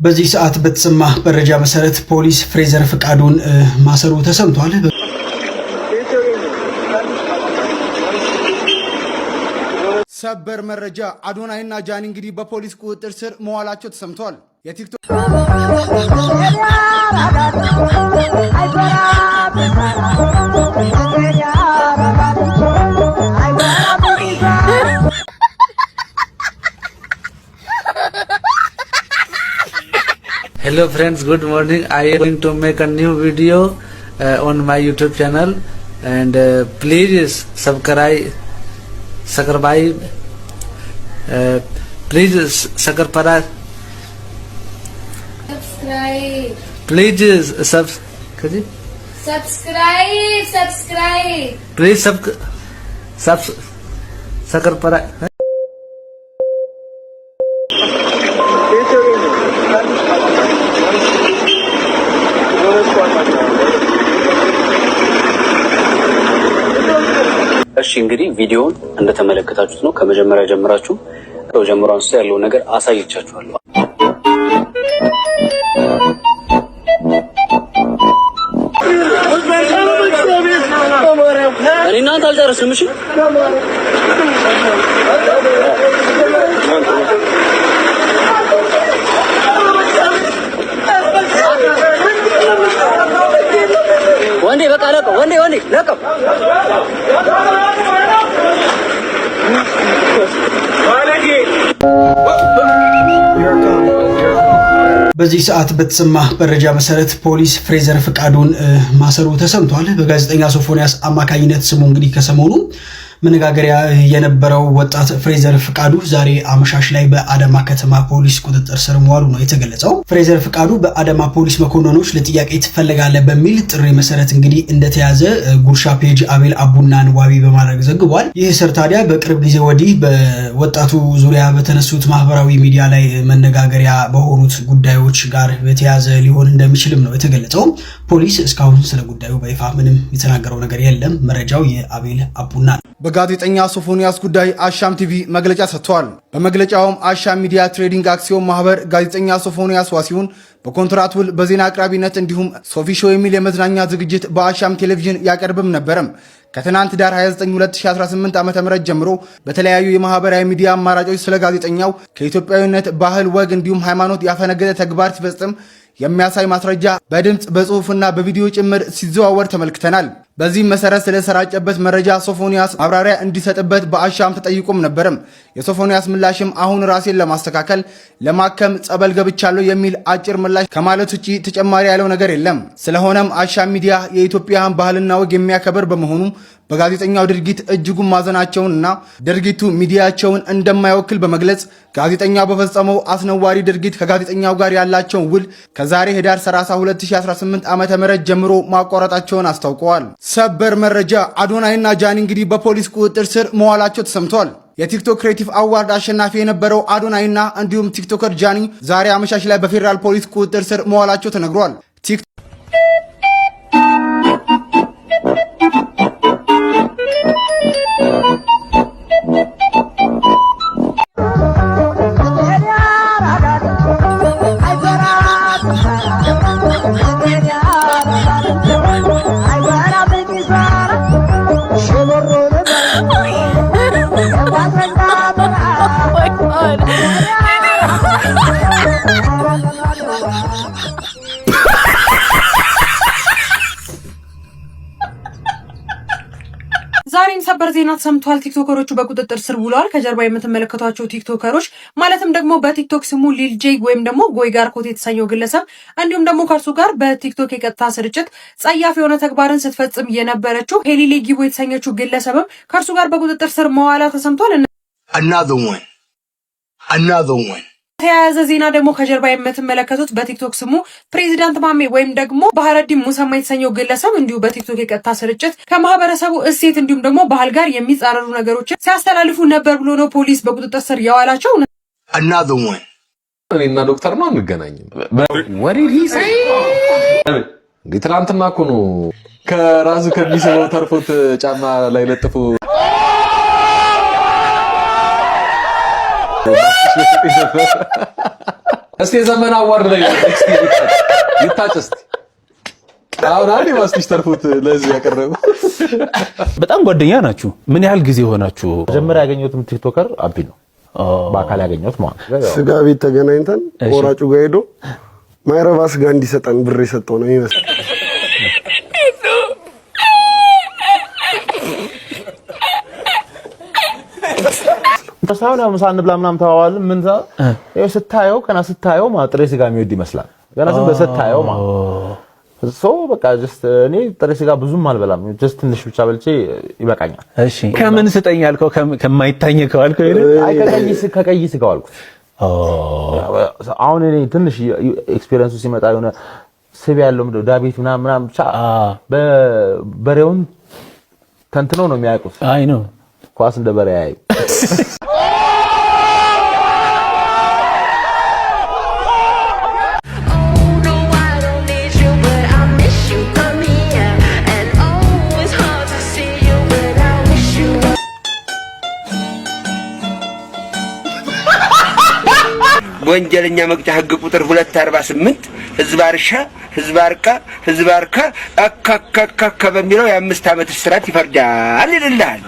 በዚህ ሰዓት በተሰማ መረጃ መሰረት ፖሊስ ፍሬዘር ፍቃዱን ማሰሩ ተሰምቷል። ሰበር መረጃ፣ አዶናይና ጃኒ እንግዲህ በፖሊስ ቁጥጥር ስር መዋላቸው ተሰምቷል። የቲክቶክ Hello friends, good morning. I am going to make a new video on my YouTube channel and please subscribe subscribe please subscribe subscribe please sub subscribe subscribe please sub sub subscribe. እሺ እንግዲህ ቪዲዮውን እንደተመለከታችሁት ነው። ከመጀመሪያ ጀምራችሁ ጀምሮ አንስቶ ያለውን ነገር አሳይቻችኋለሁ። እኔ እናንተ አልጨረስንም። እሺ፣ ወንዴ በቃ ለቀው፣ ወንዴ ወንዴ ለቀው። በዚህ ሰዓት በተሰማ መረጃ መሰረት ፖሊስ ፍሬዘር ፍቃዱን ማሰሩ ተሰምቷል። በጋዜጠኛ ሶፎንያስ አማካኝነት ስሙ እንግዲህ ከሰሞኑ መነጋገሪያ የነበረው ወጣት ፍሬዘር ፍቃዱ ዛሬ አመሻሽ ላይ በአዳማ ከተማ ፖሊስ ቁጥጥር ስር መዋሉ ነው የተገለጸው። ፍሬዘር ፍቃዱ በአዳማ ፖሊስ መኮንኖች ለጥያቄ ትፈለጋለህ በሚል ጥሪ መሰረት እንግዲህ እንደተያዘ ጉርሻ page አቤል አቡናን ዋቢ በማድረግ ዘግቧል። ይህ እስር ታዲያ በቅርብ ጊዜ ወዲህ በወጣቱ ዙሪያ በተነሱት ማህበራዊ ሚዲያ ላይ መነጋገሪያ በሆኑት ጉዳዮች ጋር የተያዘ ሊሆን እንደሚችልም ነው የተገለጸው። ፖሊስ እስካሁን ስለ ጉዳዩ በይፋ ምንም የተናገረው ነገር የለም። መረጃው የአቤል አቡና ነው። በጋዜጠኛ ሶፎንያስ ጉዳይ አሻም ቲቪ መግለጫ ሰጥቷል። በመግለጫውም አሻም ሚዲያ ትሬዲንግ አክሲዮን ማህበር ጋዜጠኛ ሶፎንያስ ዋሲሁን በኮንትራት ውል በዜና አቅራቢነት እንዲሁም ሶፊ ሾው የሚል የመዝናኛ ዝግጅት በአሻም ቴሌቪዥን ያቀርብም ነበረም። ከትናንት ህዳር 29 2018 ዓ.ም ጀምሮ በተለያዩ የማህበራዊ ሚዲያ አማራጮች ስለ ጋዜጠኛው ከኢትዮጵያዊነት ባህል፣ ወግ እንዲሁም ሃይማኖት ያፈነገጠ ተግባር ሲፈጽም የሚያሳይ ማስረጃ በድምፅ፣ በጽሁፍና በቪዲዮ ጭምር ሲዘዋወር ተመልክተናል። በዚህም መሰረት ስለሰራጨበት መረጃ ሶፎንያስ ማብራሪያ እንዲሰጥበት በአሻም ተጠይቆም ነበርም። የሶፎንያስ ምላሽም አሁን ራሴን ለማስተካከል ለማከም ጸበል ገብቻለሁ የሚል አጭር ምላሽ ከማለት ውጪ ተጨማሪ ያለው ነገር የለም። ስለሆነም አሻም ሚዲያ የኢትዮጵያን ባህልና ወግ የሚያከብር በመሆኑ በጋዜጠኛው ድርጊት እጅጉን ማዘናቸውንና ድርጊቱ ሚዲያቸውን እንደማይወክል በመግለጽ ጋዜጠኛው በፈጸመው አስነዋሪ ድርጊት ከጋዜጠኛው ጋር ያላቸውን ውል ከዛሬ ህዳር 30 2018 ዓ.ም ጀምሮ ማቋረጣቸውን አስታውቀዋል። ሰበር መረጃ፣ አዶናይና ጃኒ እንግዲህ በፖሊስ ቁጥጥር ስር መዋላቸው ተሰምቷል። የቲክቶክ creative award አሸናፊ የነበረው አዶናይና እንዲሁም ቲክቶከር ጃኒ ዛሬ አመሻሽ ላይ በፌዴራል ፖሊስ ቁጥጥር ስር መዋላቸው ተነግሯል። My God. ዛሬም ሰበር ዜና ተሰምቷል። ቲክቶከሮቹ በቁጥጥር ስር ውለዋል። ከጀርባ የምትመለከቷቸው ቲክቶከሮች ማለትም ደግሞ በቲክቶክ ስሙ ሊል ጄ ወይም ደግሞ ጎይ ጋር ኮት የተሰኘው ግለሰብ እንዲሁም ደግሞ ከእርሱ ጋር በቲክቶክ የቀጥታ ስርጭት ጸያፍ የሆነ ተግባርን ስትፈጽም የነበረችው ሄሊሌ ጊቦ የተሰኘችው ግለሰብም ከእርሱ ጋር በቁጥጥር ስር መዋላ ተሰምቷል። Another one. Another one. ተያያዘ ዜና ደግሞ ከጀርባ የምትመለከቱት በቲክቶክ ስሙ ፕሬዚዳንት ማሜ ወይም ደግሞ ባህረዲን ሙሰማ የተሰኘው ግለሰብ እንዲሁ በቲክቶክ የቀጥታ ስርጭት ከማህበረሰቡ እሴት እንዲሁም ደግሞ ባህል ጋር የሚጻረሩ ነገሮችን ሲያስተላልፉ ነበር ብሎ ነው ፖሊስ በቁጥጥር ስር የዋላቸው። Another one. እኔና ዶክተር ነው አንገናኝም። እንዴ ትናንትና እኮ ነው ከራሱ ከሚስበው ተርፎት ጫማ ላይ ለጥፎ እስቲ የዘመን award ላይ ይታጭ እስቲ። አሁን አንድ ማስቲሽ ተርፎት ለዚህ ያቀረበ። በጣም ጓደኛ ናችሁ። ምን ያህል ጊዜ ሆናችሁ? መጀመሪያ ያገኘሁትም TikToker አቢ ነው። በአካል ያገኘሁት ማለት ነው። ስጋ ቤት ተገናኝተን ቆራጩ ጋር ሄዶ ማይረባ ስጋ እንዲሰጠን ብር የሰጠው ነው የሚመስለው። ሳይሆን ያው ምሳ እንብላ ምናምን ተባባልን። ምን ያው ስታየው ገና ስታየው ማለት ጥሬ ስጋ የሚወድ ይመስላል። ገና ዝም ብለህ ስታየው ማለት so በቃ just እኔ ጥሬ ስጋ ብዙም አልበላም። Just ትንሽ ብቻ በልቼ ይበቃኛል። እሺ፣ ከምን ስጠኝ አልከው? ከማይታኘከው አልከው? አይ፣ ከቀይ ስጋው አልኩት። አሁን እኔ ትንሽ experience ኡ ሲመጣ የሆነ ስብ ያለው ምንድነው ዳቤት ምናምን ምናምን ብቻ በሬውን ተንትነው ነው የሚያውቁት። አይ ነው። ኳስ እንደ በሬ ያዩ። በወንጀለኛ መቅጫ ሕግ ቁጥር 248 ህዝብ አርሻ፣ ህዝብ አርቃ፣ ህዝብ አርካ አካካካካ በሚለው የ5 ዓመት እስራት ይፈርዳል ይልልሃል።